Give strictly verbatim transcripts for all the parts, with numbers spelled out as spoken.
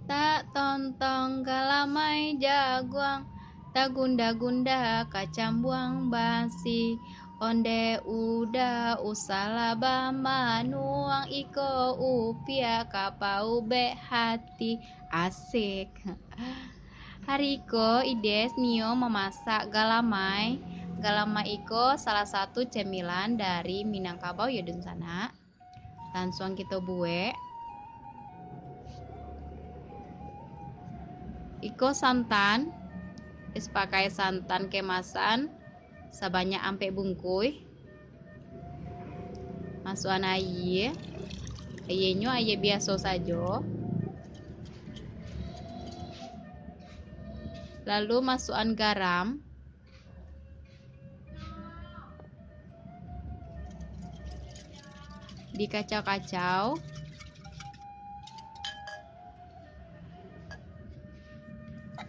Tak tontong galamai jaguang, tagunda-gunda kacambuang basi. Onde uda usahlah bamanuang, iko upiah ka paubek hati. Asik. Hari iko Ides nio mamasak galamai. Galamai iko salah satu cemilan dari Minangkabau yo dunsanak. Lansuang kito buek. Iko santan, Ides pakai santan kemasan sabanyak ampek bungkuih. Masuakan aia, aianyo aia biaso sajo. Lalu masuakan garam. Dikacau-kacau.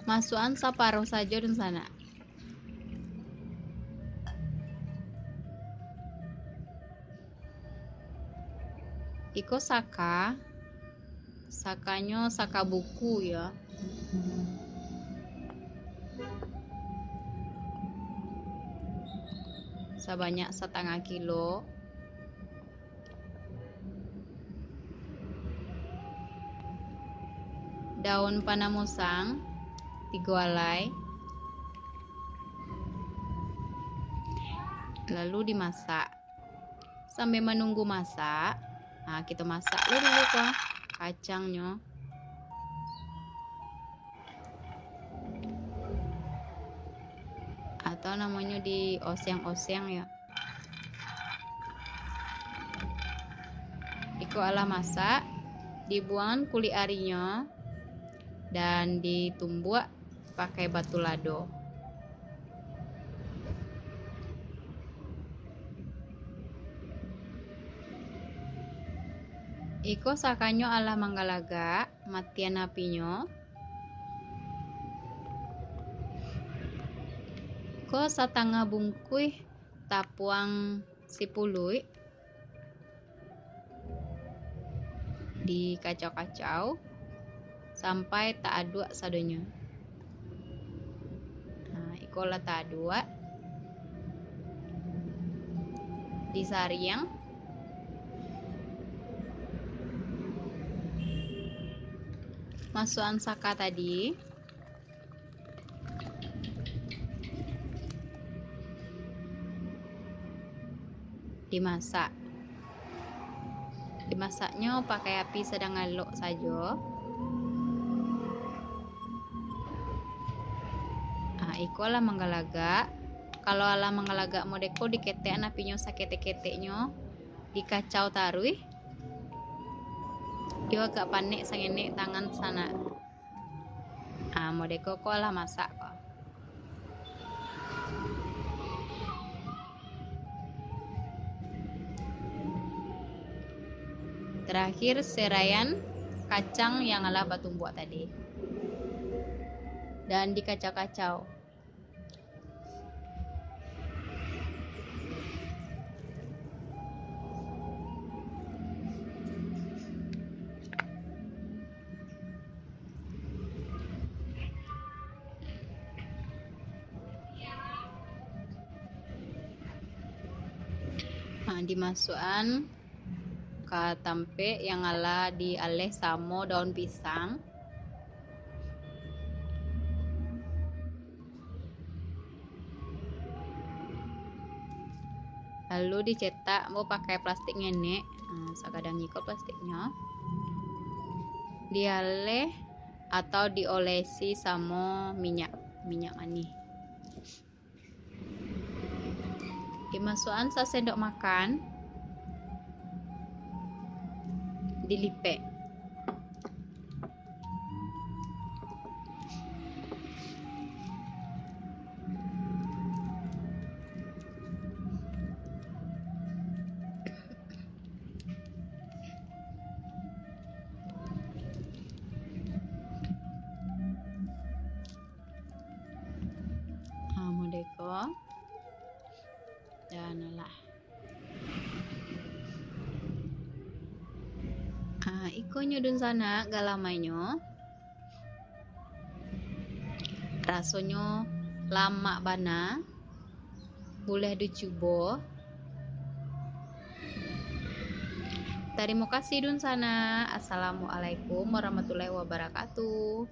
Masuakan saparuah sajo dunsanak. Iko saka, sakanyo saka buku yo. Sabanyak satangah kilo. Daun pandan musang, tigo alai. Lalu dimasak. Sambil manunggu masak, ha, kito masak lo dulu ko kacangnyo. Atau namonyo di oseng-oseng yo. Iko alah masak, dibuangan kulik arinyo, dan ditumbuak pakai batu lado. Iko sakanyo alah manggalagak, matian apinyo. Ko satangah bungkuih tapuang sipuluik. Dikacau-kacau sampai taaduak sadonyo. Nah, iko lah taaduak. Disariang. Masuakan saka tadi. Dimasak. Dimasaknyo pakai api sadang alok sajo. Ah, iko lah manggalagak. Kalau alah manggalagak modeko, diketekan apinyo saketek-keteknyo, dikacau taruih. Iyo agak panek sangenek tangan sanak. Ah, modeko ko lah masak ko. Terakhir, seraian kacang yang alah batumbuak tadi. Dan dikacau-kacau. Ha, dimasuakan ka tampek yang alah dialeh samo daun pisang. Lalu dicetak ambo pakai plastik ngenek, eh, sagadang iko plastiknyo. Dialeh atau diolesi samo minyak, minyak manih. Dimasuakan sasendok makan, dilipek. Ha, modeko. Dan alah. Ha, ikonyo dunsanak galamainyo. Rasonyo lamak bana. Buliah dicubo. Tarimo kasih dunsanak. Assalamualaikum warahmatullahi wabarakatuh.